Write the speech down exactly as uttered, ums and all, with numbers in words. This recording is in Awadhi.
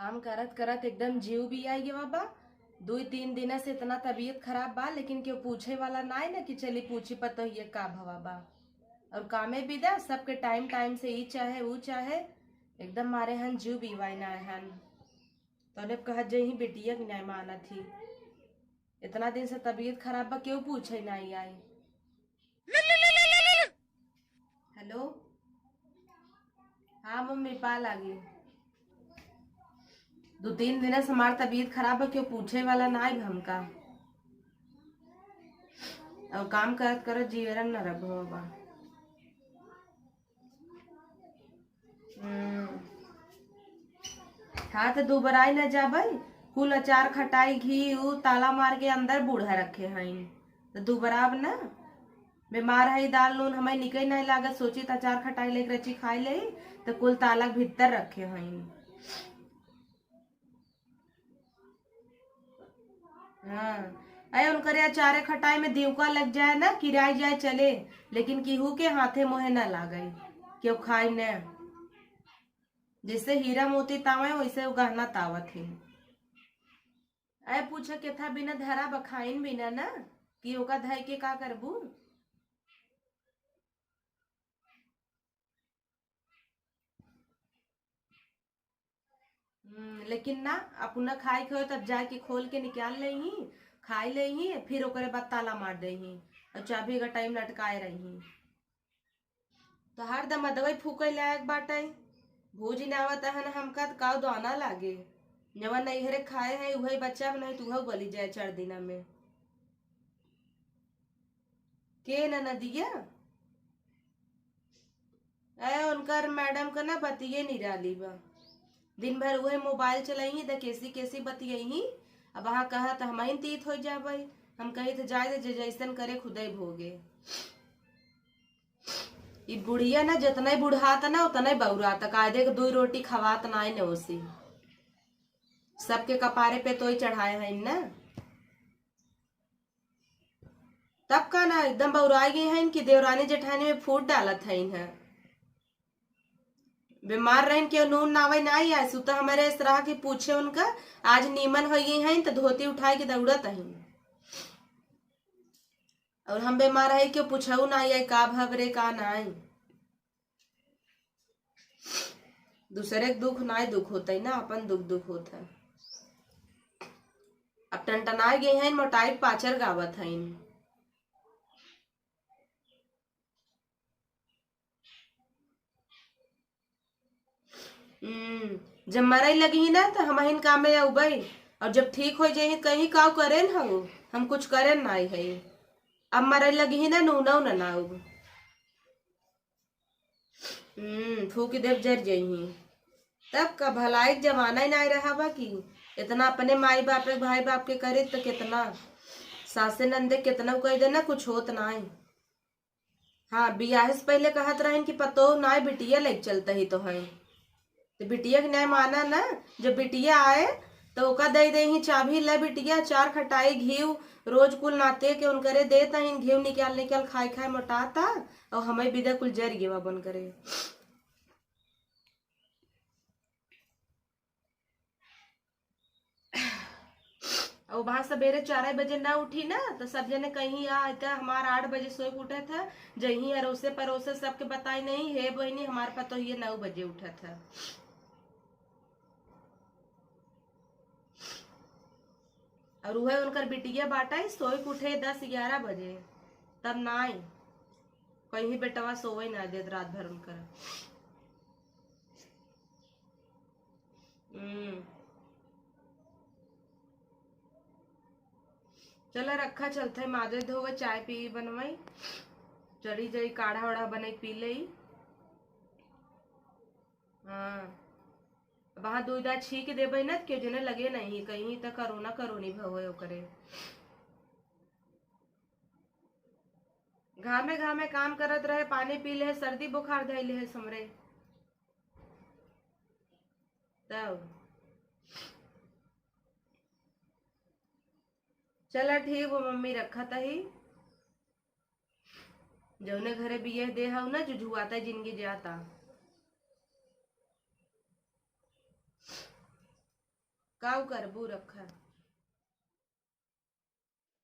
काम करत करत एकदम जीव भी आई गवा बा। दुई तीन दिन से इतना तबीयत खराब बा, लेकिन केहू पूछे वाला नाई ना कि चली पूछी पतोहिए का भवा बा। और कामे बिदा सबके टाइम टाइम से ई चाहे ऊ चाहे, एकदम मारे हन जीव बीवाई ना हन। तोने कहत जही बिटिया के नाई मानत ही। इतना दिन से तबीयत खराब बा, केहू पूछे नाई आई। हेलो, हाँ मम्मी, पा लागी। दो तीन दिन से हमार तबीयत खराब बा, केहू पूछे वाला ना आइब हमका। और काम करत करत जीवन नरक भवा बा। हम्म। हाँ, तो दुबराई न जाबै। कुल अचार, खटाई, घी उ ताला मार के अंदर बूढ़ा रखे हईन, तो दुबराब न। बीमार है, दाल नून हमें निके नहीं लागत, सोची त अचार खटाई लेके रची खाई ले, तो कुल ताला भीतर रखे हईन। हाँ, अरे उनकरे अचारे खटाई में दिवका लग जाए ना, किराई जाए चले, लेकिन केहू के हाथे मोहे ना लागे, केहू खाई न। जैसे हीरा मोती तावे, वैसे उ गहना तावत है। अरे पूछे केथा बिना धरा बखाइन बिना ना, कि ओका धै के का करबू? हम्म, लेकिन ना, अपना खाए के हो तब जाके खोल के निकाल लेही, खाई लेही, फिर ओकरे बाद ताला मार देही और चाबी का टाइम लटकाए रही। तो हरदम अदवाई फूके लायक बाटे, भूज ना आवत हन हमका, त काव दाना लागे। जवन नैहरे खाए है उहे बच्चा बनाई, तू गली जाए चार दिना में। के ननदिया? ए, उनकर मैडम का ना बतिये निराली बा। दिन भर उहे मोबाइल चलइही, त केसी केसी बतियइही। अब अहाँ कहत हमहिन तीत हो जाबै। हम कही त जाए दे, जे जैसन करे खुदै भोगे। ई बुढ़िया ना जतनै बुढ़ात ना उतनै बौरात, कायदे के दुई रोटी खवात नाई न ओसी। सबके कपारे पे तोई चढ़ाए हैं ना। तब का ना एकदम बौराई गई हैं कि देवरानी जेठानी में फूट डालत हैं। बीमार रहन के नून नावे नाई आए, सुता हमारे इस तरह की पूछे उनका, आज नीमन हो गई हैं तो धोती उठाए के दौड़त हैं। और हम बीमार है, क्यों पूछऊ ना आई, का भव रे, का नाई। दूसरे के दुख नाई दुख होता है ना, अपन दुख दुख होता है। अब टनटनाए गए हैं, मोटाई पाचर गावत हैं। हम्म, जब मरई लगी ही ना, तो हमहिन कामे अउबई, और जब ठीक हो जाई, कहीं काव करेन हो, हम कुछ करेन नाई है। अब मरई लगी ही ना, नूनौ न नाउब। हम्म, फूक देव, जर जइही। तब का भलाई के जमाना ही नाई रहा बा कि इतना अपने माई बाप के, भाई बाप के करे, तो कितना सासे नंदे कितना कह देना, कुछ होत नाई। हाँ, बियाहे से पहले कहत रहन कि पतोह नाय, बिटिया लेके चलत ही तो है। तो बिटिया के नाय माना ना, जब बिटिया आए तो ओका दे दे ही चाबी, "ले बिटिया, चार खटाई घीव, रोज कुल नाते के उनकरे देत ही, घीव निकाल निकाल खाए खाए मोटाता, और हमें बिदा कुल जर गेवा बन करे।" और वहाँ सबेरे चार बजे ना उठी ना, तो सब जने कहीं, "आ, इतना हमार आठ बजे सोए के उठत है, जहीं अड़ोसे पड़ोसे सबके बताई नहीं, हे बहिनी, हमार पतोहिए नौ बजे उठत है।" और उहे उनकर बिटिया बाटा ही, सोए के उठे दस ग्यारह बजे, तब नाई कहीं बेटवा सोवे ना देत रात भर उनकर। हम्म। चला रखा, चलते माजे धोवे, चाय पी बनवाई, चली जाई काढ़ा वाढ़ा बनाई पी लेई। हाँ, अब वहाँ दूध आ छींक देबे ना, क्यों जने लगे नहीं, कहीं तो करोना करोनी भवे ओकरे। घामे घामे काम करत रहे, पानी पी ले, सर्दी बुखार धइले है हमरे। तब चला ठीक बा मम्मी, रखत ही। जौने घरे बियाह दे हऊ ना, जुझुआता जिंदगी जाता। काउ करबू रखा।